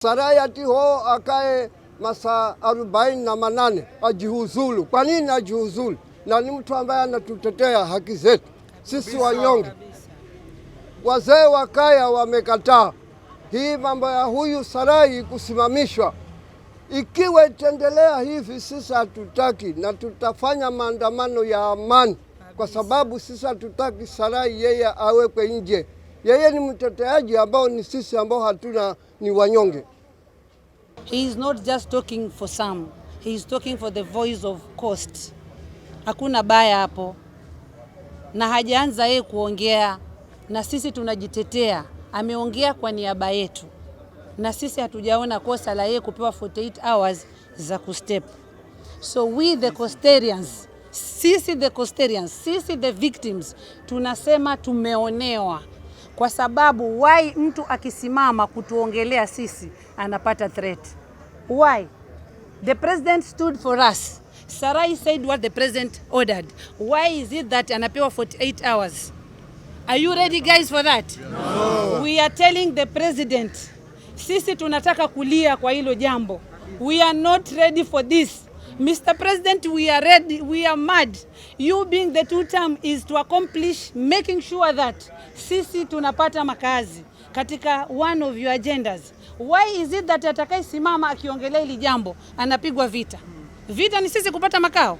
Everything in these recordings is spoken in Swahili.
Sarai ati ho akae masaa 48 ajiuzulu. Kwa nini ajiuzulu? Na ni mtu ambaye anatutetea haki zetu sisi wanyonge. Wazee wa kaya wamekataa hii mambo ya huyu Sarai kusimamishwa. Ikiwa itaendelea hivi, sisi hatutaki, na tutafanya maandamano ya amani, kwa sababu sisi hatutaki Sarai yeye awekwe nje. Yeye ni mteteaji ambao ni sisi ambao hatuna, ni wanyonge. He is not just talking for some. He is talking for the voice of Coast. Hakuna baya hapo, na hajaanza yeye kuongea, na sisi tunajitetea. Ameongea kwa niaba yetu, na sisi hatujaona kosa la yeye kupewa 48 hours za kustep. So we the Coastarians, sisi the Coastarians, sisi the victims tunasema tumeonewa, kwa sababu why mtu akisimama kutuongelea sisi anapata threat? Why? The president stood for us. Sarai said what the president ordered. Why is it that anapewa 48 hours? Are you ready, guys, for that? No. We are telling the president, sisi tunataka kulia kwa hilo jambo. We are not ready for this. Mr. President, we are ready, we are mad. You being the two term is to accomplish making sure that sisi tunapata makazi katika one of your agendas. Why is it that atakayesimama akiongelea hili jambo anapigwa vita? Vita ni sisi kupata makao.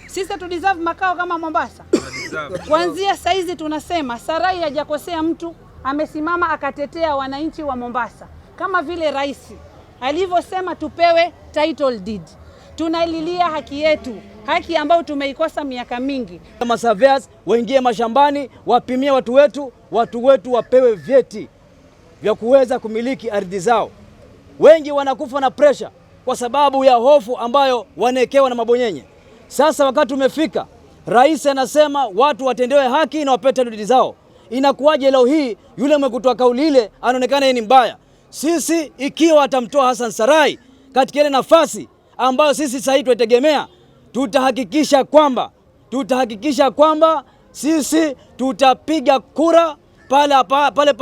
Sisi hatu deserve makao kama Mombasa. Kuanzia saizi tunasema Sarai hajakosea mtu, amesimama akatetea wananchi wa Mombasa kama vile rais alivyosema tupewe title deed. Tunalilia haki yetu, haki ambayo tumeikosa miaka mingi. Masurveyors waingie mashambani, wapimie watu wetu, watu wetu wapewe vyeti vya kuweza kumiliki ardhi zao. Wengi wanakufa na pressure kwa sababu ya hofu ambayo wanaekewa na mabonyenye. Sasa wakati umefika, rais anasema watu watendewe haki na wapewe title zao. Inakuwaje leo hii yule mwenye kutoa kauli ile anaonekana yeye ni mbaya? Sisi ikiwa atamtoa Hassan Sarai katika ile nafasi ambayo sisi sasa tunategemea, tutahakikisha kwamba sisi tutapiga kura pale pale pale.